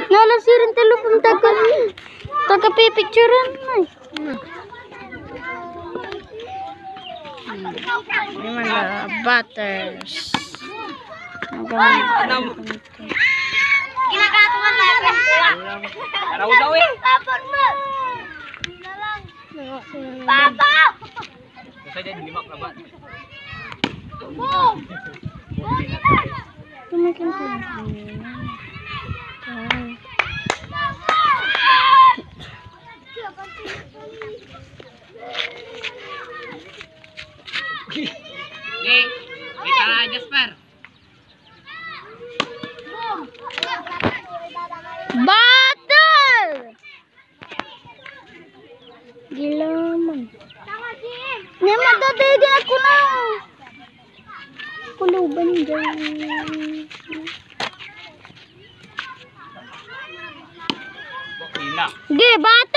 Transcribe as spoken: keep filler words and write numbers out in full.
Nala sirin telefon ta ka, ta ka pipicturan, ay. Ini man la, butters. Ang galing. Kinakatungan tayo. Araw daw eh. Papa! Gusto din, hindi maklaban. Boom! Boom! Hey, kita na, Jasper. Battle! Gilaman. Niya madadagin ako na. Kuluban dyan. Ina. Di, bat